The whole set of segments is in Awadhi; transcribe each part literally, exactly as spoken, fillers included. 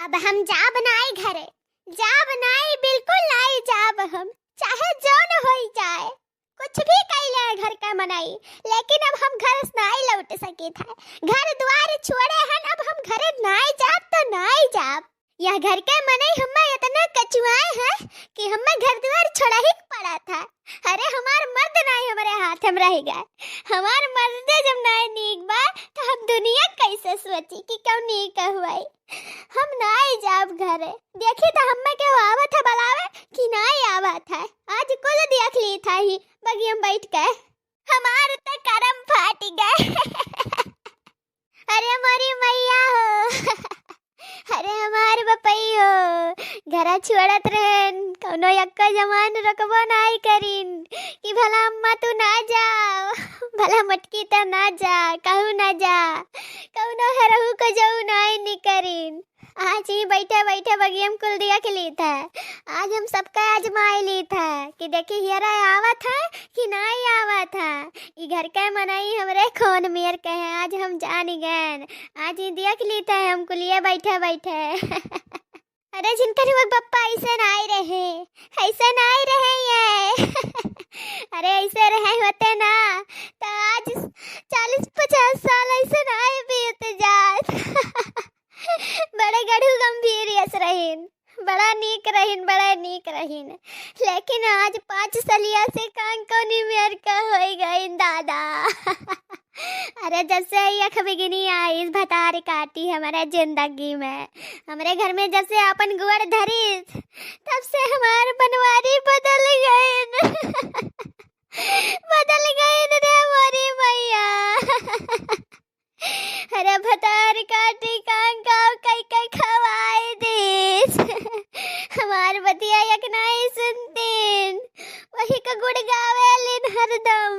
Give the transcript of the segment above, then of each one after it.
अब हम जाब नाई घरे, जाब नाई, बिल्कुल नाई जाब हम, चाहे जौन होई जाए, कुछ भी कइले घर का मनई, लेकिन अब हम घर से नाई लौट सकित है। घर द्वार छोड़े हन, अब हम घरे नाई जाब तो नाई जाब। यह घर के मनई हम्मे इतना कचुआए हैं कि हम्मे घर द्वार छोड़ा ही पड़ा था। अरे, हमार मर्द नाई हमरे हाथ में रह गए। हमार मर्दे जब नाई नीक बा, तो हम दुनिया कैसे सोची कि क्यों नीक हुआई। हम नाई जाब घरे। देखी तो हम्मे के आवत है बुलावे कि नाई आवत है। आज कुल देख ली था ही बगियम बैठ के। हमार तो करम फाट गए। अरे मोरी मैया हो। अरे हमार बपई हो, घरा छोड़त रहन, कौनो यक्का जमान रखबो नाई करिन कि भला अम्मा तू ना जाओ, भला मटकी त ना जा, कहूँ ना जा, कौनो हरहू को जाऊ नाई निकरिन। आज ही बैठे बैठे बगियम कुल देख ली था। आज हम सबका आजमाई ली था कि देखी हियरा आवत है कि नाई आवत है। ई घर के मनई हमरे खून मेर के है, आज हम जान गए। आज ही देख ली थे हम कुलिया बैठे बैठे। अरे जिनकर वो बप्पा ऐसे नाई रहे, ऐसे नाई रहे ये। अरे ऐसे रहे होते ना, तो आज चालीस पचास साल ऐसे नाई बीत जात। बड़े गढ़ू गंभीर यस रहीन, बड़ा नीक रहीन, बड़ा नीक रहीन। लेकिन आज पाँच सलिया से कान कौनी मेर का होई गईन दादा। अरे जब से ई अख बिगिनी आइस भतार काटी हमरे जिंदगी में, हमरे घर में जब से आपन गोड़ धरिस, तब से हमार बनवारी बदल गईन। बदल गईन रे मोरी मैया। अरे भतार काटी कांगाव कई कई खवाई देस। हमार बतिया एक नाई सुनतीन, वही का गुड़ गावेलिन हरदम।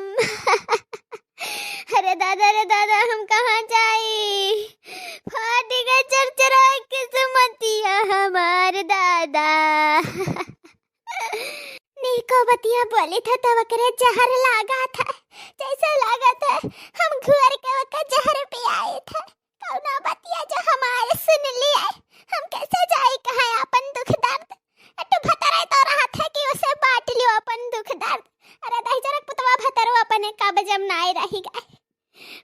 अरे दादा रे दादा, हम कहाँ जाई? फाटी गए चरचरा किस्मतिया हमार दादा। नीको बतिया बोली था तो ओकरे जहर लागा था, जैसे लागा था हम घुअर के ओकर जहर पियाए था। कौनो बतिया जो हमारे सुन लिए, हम कैसे जाई कहाँ अपन दुख दर्द? अटू भतरे तो रहा था कि उसे बांट लियो अपन दुख दर्द। अरे दहिजरक पुतवा भतरो अपने काबजम नाय रही गए।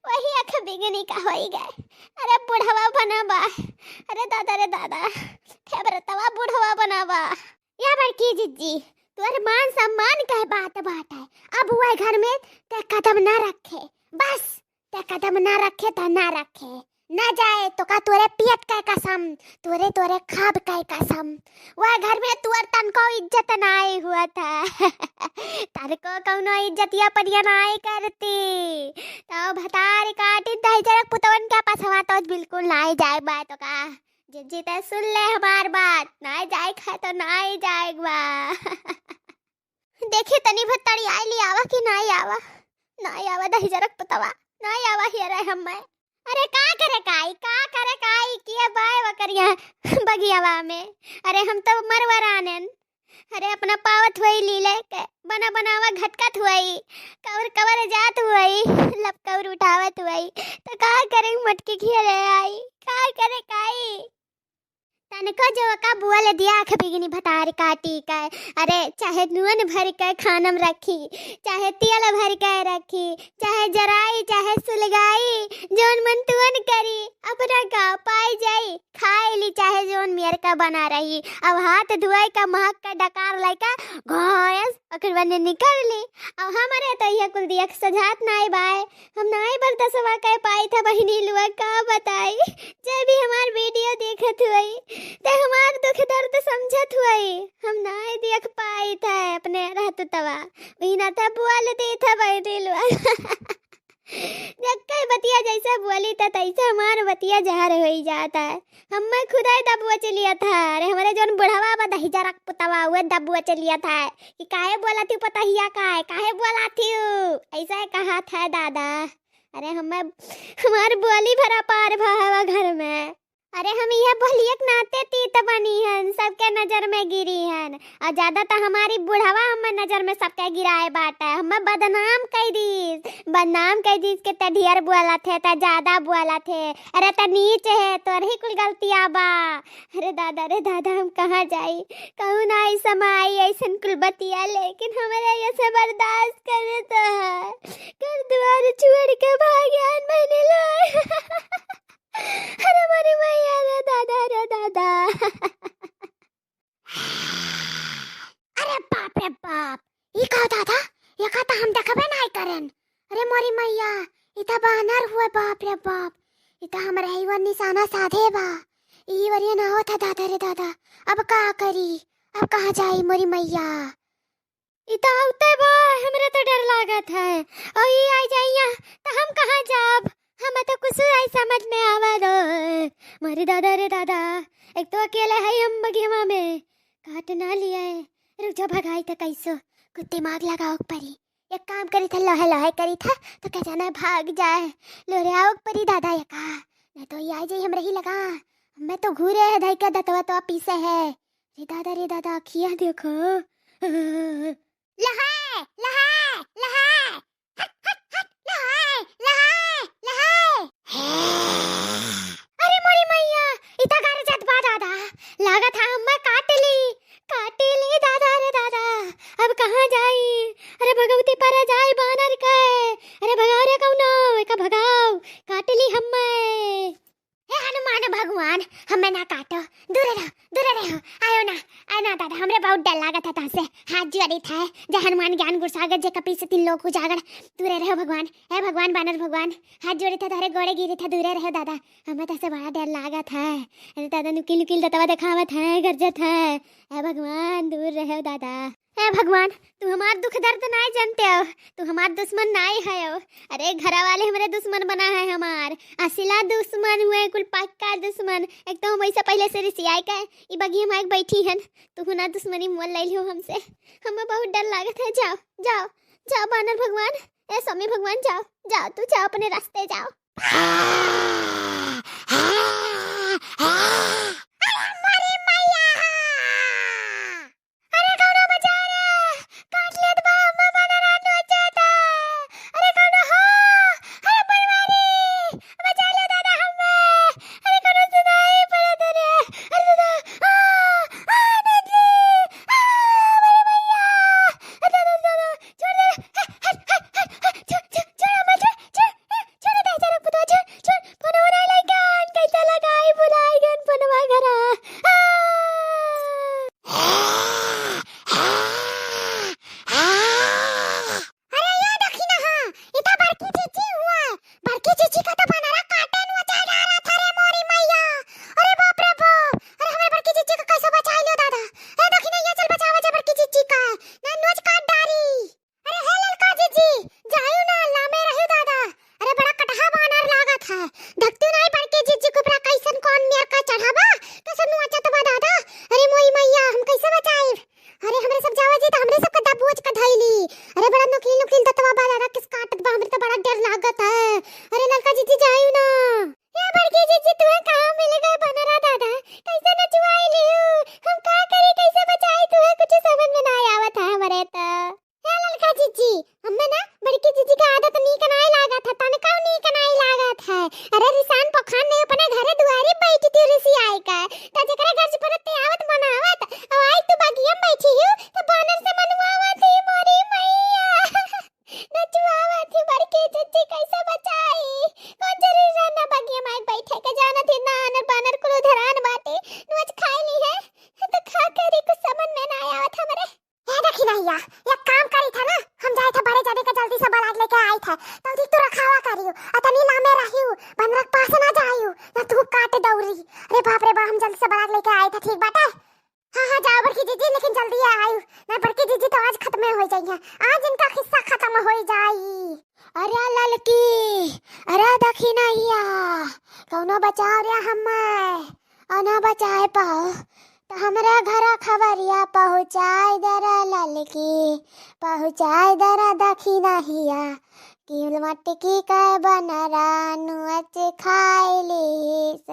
वही अख बिगनी का होई गए। अरे बुढ़वा बना बा, अरे दादा रे दादा, फेबरतवा बुढ़वा बना बा। या बड़की जिज्जी, तोर मान सम्मान कह बात बाटे। अब वह घर में ते कदम ना रखे, बस ते कदम ना रखे तो ना रखे, ना जाए तो का तोरे पियत के कसम, तोरे तोरे खाब के कसम। वह घर में तोर तनको इज्जत नाई हुआ था। तनको कौनो इज्जतिया पनिया नाई करती। तो भतार काटी दहिजरक पुतवन के पसवा तो बिल्कुल नाई जाए बा तो का। जिज्जी ते सुन ले हमार बात, नाई जाए खाए तो नाई जाए बा। देखी तनी भर तड़ी आई ली आवा कि नाई आवा, नाई आवा दहिजरक पुतवा, नाई आवा हियरे हम्मे। अरे का करे काई, का करे काई, किए बाय वकरिया बगियावा में। अरे हम तो मरवरानन। अरे अपना पावत हुई लीले के, बना बनावा घटकत हुई, कवर कवर जात हुई, लपकवर उठावत हुई, तो का करे मटकी खियरे आई, का करे काई। तनको जो का बोल दिया आँख बिगनी भतार काटी का। अरे चाहे नून भर के खानम रखी, चाहे तेल भर के रखी, चाहे जराई, चाहे सुलगाई, जौन मन तुअन करी, अपना गाँव पाई जाई, खाए ली चाहे जौन मेर का बना रही। अब हाथ धुआई का महक का डकार लइका घोयस ओकर बने निकल ली। अब हमारे तो यह कुल दिया सजात नाई बाय, हम नाई बर्दाश्त कर पाई था बहिनी लुआ, का बताई। जे भी हमार वीडियो देखत हुई, ते हमार दुख दर्द समझत हुई, हम नाई देख पाई था अपने रहत तवा, वही ना था बोल दे था बहिनी लुआ। जक्के बतिया जैसे बोली था तैसे हमार बतिया जहर होई जाता है। हम्मे खुदाई दबुआ चलिया था, अरे हमारे जौन बुढ़वा बा दहिजरक पुतवा हुए दबुआ चलिया था कि काहे बोला थी पतहिया का है, काहे बोला थी उ? ऐसा है कहा था दादा। अरे हम्मे, हमार बोली भरा पार भा हवा घर में। अरे हम इहे बोलिए के नाते तीत बनी हन, सबके नजर में गिरी हन। और ज्यादा तो हमारी बुढ़वा हमें नजर में सबके गिराए बाटे, हमें बदनाम कई दीस, बदनाम कई दीस के ते ढेर बोलत है, ते ज्यादा बोलत है। अरे ते नीच है, तोर ही कुल गलतिया बा। अरे दादा, रे दादा, हम कहाँ जाई? कौन आई समय आई ऐसन कुल बतिया, लेकिन हमारे ये से बर्दाश्त करे तो है। घर द्वार छोड़ के भाग्यान मैंने लो। अरे मोरी मैया, रे दादा, रे दादा। अरे बाप रे बाप, ई का दादा, ये का तो हम देखबे नहीं करेन। अरे मोरी मैया, ई तो बानर हुए, बाप रे बाप, ई तो हमरा ही वर निशाना साधे बा। ई वरिया ना होता दादा रे दादा, अब का करी, अब कहाँ जाई मोरी मैया? ई तो आवते बा, हमरे तो डर लागत है। और ई आई जाइया तो हम कहाँ जाब? हमें तो कुछ आई समझ में आवा दो। मोरी दादा रे दादा, एक तो अकेले है हम बगियवा में, काट ना लिया है। रुक जा, भगाई तो कैसो, कुछ दिमाग लगाओ के परी। एक काम करी था, लहे लहे करी था, तो क्या जाना भाग जाए। लोरे आओ के परी दादा ये का, ना तो ये आई जाई हमरे ही लगा। मैं तो घूरे है धई के दतवा तो पीसे है। रे दादा, रे दादा, अखिया देखो। लहाय, लहाय, लहाय। हट, हट, हट, लहाय, लहाय, लहाय। अरे मोरी मैया, इता गारे जात बा दादा। लागत है हमें काट ली, काट ली दादा रे दादा। अब कहाँ जाई? अरे भगवती पर जाई बानर के। अरे भगाओ रे कौनो, एका भगाओ, काट ली हमें। हे हनुमान भगवान, हमें ना काटो, दूरे रहो, दूरे रहो, आयो ना, आयो ना दादा, हमरे बहुत डर लागत है तहसे। हाथ जोड़ी था, जय हनुमान ज्ञान गुण सागर, जे कपी से तीन लोक उजागर, दूरे रहो भगवान। हे भगवान, बानर भगवान, हाथ जोड़ी था, तोहरे गोड़े गिरी था, दूरे रहो दादा, हमें तहसे बड़ा डर लागत है। अरे दादा, नुकील नुकील दतवा देखावत है, गरजत है। हे भगवान, दूर रहो दादा। हे भगवान, तू हमार दुख दर्द नाय जानते हो, तू हमार दुश्मन नाय है हो। अरे घरा वाले हमरे दुश्मन बना है हमार, असला दुश्मन हुए, कुल पक्का दुश्मन। एक तो हम वैसे पहले से रिसियाई का है, ई बगिया में आके बैठी हन, तू ना दुश्मनी मोल ले लियो हमसे। हमें बहुत डर लागत है। जाओ, जाओ, जाओ बानर भगवान, ए स्वामी भगवान, जाओ, जाओ, तू जाओ, अपने रास्ते जाओ। अरे मोरी मैया! अरे कौनो बचा रे, काट लेत बा, अम्मा बना रहा नोचता। अरे कौनो हो, अरे बनवारी, बचा ले दादा हमें। अरे कौनो सुनाई पड़त रे, अरे दादा, आ, आ, नंदली, आ, मेरे भैया, अरे दादा, दादा, छोड़ दे, हट, हट, हट, हट, हट, छोड़, छोड़, छोड़, अम्मा, छोड़, छोड़, ए, छोड़ दे, छोड़, पुतवा, छोड़, छोड़, फोनवा ना लइकन, कैसे लगाई, भुलाई गन फोनवा घरा। आ! अरे ये देखी ना, हाँ, ई तो बड़की जीजी हुआ। बड़की जीजी का तो बनरा काटे नु चल रहा था रे मोरी मैया। अरे बाप रे बाप, अरे हमें बड़की जीजी को कैसे बचाई लो दादा। ए देखी ना, ये चल बचावा जा बड़की जीजी का, ना नोच काट डारी। अरे हे ललका जीजी, जायू ना, लामे रहू दादा। अरे बड़ा कटहा बानर लागत है। देखतू नाई बड़के जीजी कुबरा कैसन कौन मेर का चढ़ावा, कैसन नोचत बा दादा। अरे मोई मैया, हम कैसे बचाइब? अरे हमरे सब जावा जी तो हमरे सब का दबोच का धइली। अरे बड़ा नुकील नुकील दतवा बा दादा, किस काटत बा, हमरे तो बड़ा डर लागत है। अरे ललका जीजी जायू ना। ए बड़के जीजी, तुहे कहाँ मिल गए बनरा दादा? कैसे नचवाई लियो? हम का करी, कैसे बचाई तुहे? कुछ समझ में ना आवत है हमरे तो। ए ललका जीजी, हमें ना बड़की जीजी का आदत नीक नाई लागत है, तनका नीक नाई लागत है। अरे रिसान पोखान ने अपने घरे दुआरी बैठी थी रिसियाई का, त जेकरा घर से परत ते आवत मनावत, अब आई तू बगिया में बैठी हूँ, त बानर से मनवावत ही मोरी मैया। नचवावत ही बड़की जीजी, कैसे बचाई? कौन जरूरी रहा ना बगिया में बैठे के, जानत ही ना आनर बानर कुल उधरान बाटे, नोच खाई ली है, त का करी, कुछ समझ में ना आवत हमरे। ए देखी ना हिया, एक काम करी था ना, हम जाए था बड़े जने के जल्दी से बलाग लेके आई था, तब तू रखावा करियो, अतनी लामे रहियो, बनरक पास ना जाइयो, ना तू काट दौड़ी। अरे बाप रे बा, हम जल्दी से बलाग लेके आए था, ठीक बाटे? हाँ हाँ, जाओ बड़की जीजी, लेकिन जल्दी आइयो, ना बड़की जीजी तो आज खत्म हो जाई है, आज इनका किस्सा खत्म हो जाई। अरे ललकी, अरे देखी ना हिया, कौनो बचाओ रे हमें, और ना बचाए पाओ, त हमरे घरा खबरिया पहुँचाए दरा ललकी, पहुँचाए दरा दखिनहिया, कि मटकी के बनरा नुअच खाए लीस।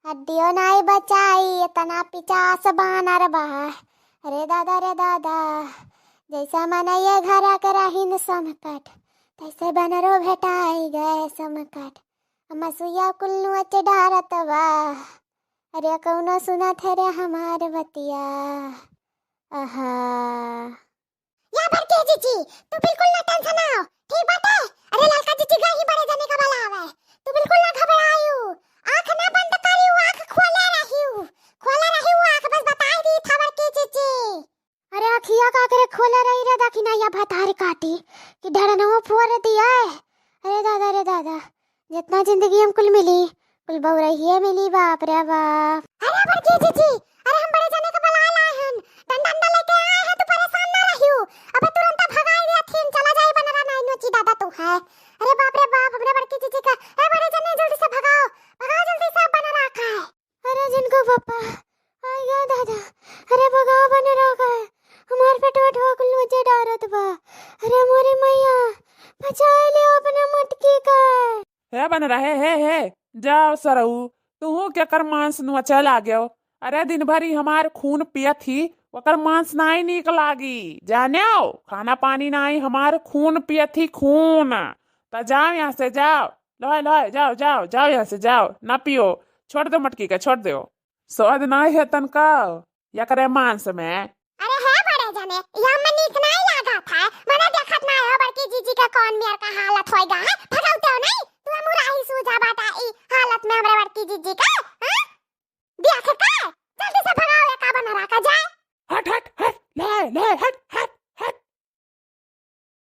हड्डियो नाई बचाई, इतना पिचास बानर बा। अरे दादा रे दादा, जैसे मनैये घर के रहीन समकट, तैसे बनरो भेटाई गए समकट। मसुइया कुल नोच डारत बा। अरे कौनो सुनत है रे हमार बतिया। आहा। या बड़की जीजी, तू बिल्कुल ना टेंशन आओ, ठीक बाटे? अरे ललका जीजी गई बड़े जने का बुलावे, तू बिल्कुल ना घबरायू, आँख ना बंद करियो, आँख खोले रहियो, खोले रहियो आँख, बस बताई दी था बड़की जीजी। अरे अखिया का करे खोले रही रे, देखी ना या भतारी काटी कि ढड़नवा फोड़ दिया है। अरे दादा रे दादा, जितना जिंदगी हम कुल मिली, कुल बउरहिए मिली, बाप रे बाप। अरे बड़की जीजी, अरे हम बड़े जने के बुलाए लाए हन, डंडा डंडा लेके आए हैं, तू परेशान ना रहियो। अबे तुरंत भगाई दे, थीन चला जाई बनरा, नाई नोची दादा तू है। अरे बाप रे बाप, हमरे बड़की जीजी का, ए बड़े जने जल्दी से भगाओ, भगाओ जल्दी से बनरा का है। अरे जिनको पापा, आय गा दादा, अरे भगाओ बनरा का है, हमार पेटवा ठोक लूजे डारत बा। अरे मोरी मैया, बचाए लियो अपने मटकी का। हे बनरा, हे, हे, हे, जाओ सरऊ, तुहू केकर मांस नोचे लागेव। अरे दिन भरी हमार खून पियत ही, ओकर मांस नाई नीक लागी, जानेव? खाना पानी नाई, हमार खून पियत ही, खून। त जाओ यहाँ से, जाओ। लोए, लोए, जाओ, जाओ, जाओ यहाँ से, जाओ, ना पियो, छोड़ दो मटकी का, छोड़ दो। स्वाद नाई है तनका, एकरे मांस में। अरे हे बड़े जने, या में नीक नाई लागत है, मने देखत नाई हो बड़की जीजी के कौन मेर का हालत होइगा है, भगावते हो नहीं? तू मुराही सूझा बाटा ई हालत में हमरे बड़की जीजी का, हाँ? देख के, जल्दी से भगाओ, एका बनरा का जाए। हट, हट, हट, ले, ले, हट,